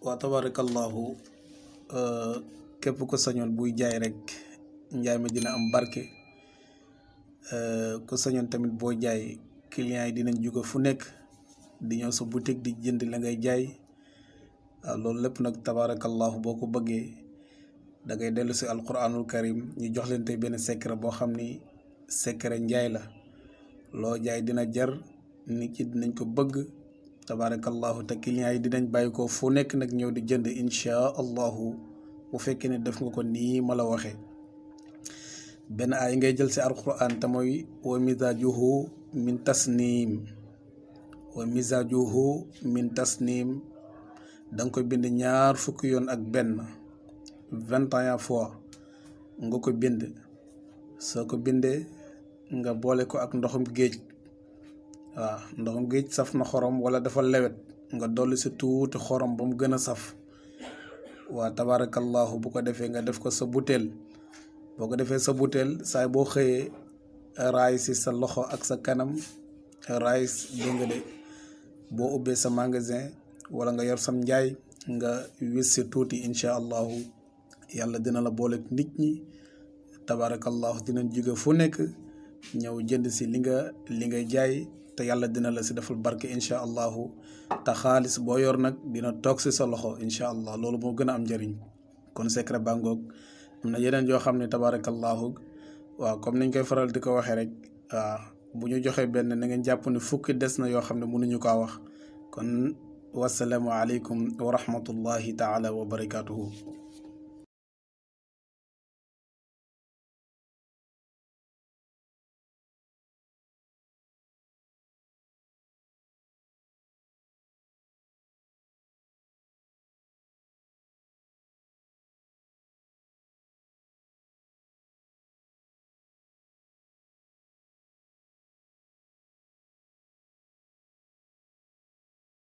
wa tabarakallahu képp ko sañoon buy jaay rek njaay mi dina am barke ko sañoon tamit boo jaay client yi dinañ jóge fu nekk di ñëw sa boutique di jënd la ngay jaay loolu lépp nag tabarakallahu boo ko bëggee da ngay dellu si alquranul karim ñu jox leen tey benn secret boo xam ni secret njaay la loo jaay dina jar nit ci dinañ ko bëgg tabarakallahu te client yi dinañ bàyyi ko fu nekk nag ñëw di jënd inchaa allahu bu fekkee ne def nga ko nii ma la waxee benn ay ngay jël si alquran te mooy wa mizajuhu min tasnim danga koy bind ñaar fukki yoon ak benn 21 fois nga ko bind soo ko bindee nga boole ko ak ndoxum géej waaw ndoxum géej saf na xorom wala dafa lewet nga dolli si tuuti xorom ba mu gën a saf waa tabarakallahu bu ko defee nga def ko sa butéel boo ko defee sa butéel saay boo xëyee raay si sa loxo ak sa kanam raay dégg nga de boo ubbee sa magasin wala nga yor sam njaay nga wis si tuuti incha allahu yàlla dina la boole nit ñi tabarakallahu dinañ jóge fu nekk ñëw jënd si li nga jaay te yàlla dina la si defal barke incha allahu te xaalis boo yor nag dina toog si sa loxo incha allah loolu moo gën a am njëriñ kon secret bangoog am na yeneen yoo xam ne tabarakallahu waaw comme niñ koy faral di ko waxee rek waaw bu ñu joxee benn na ngeen jàpp ne fukki des na yoo xam ne mënuñu kaa wax kon wasalaamu aleykum wa rahmatullahi taala wa barakatuhu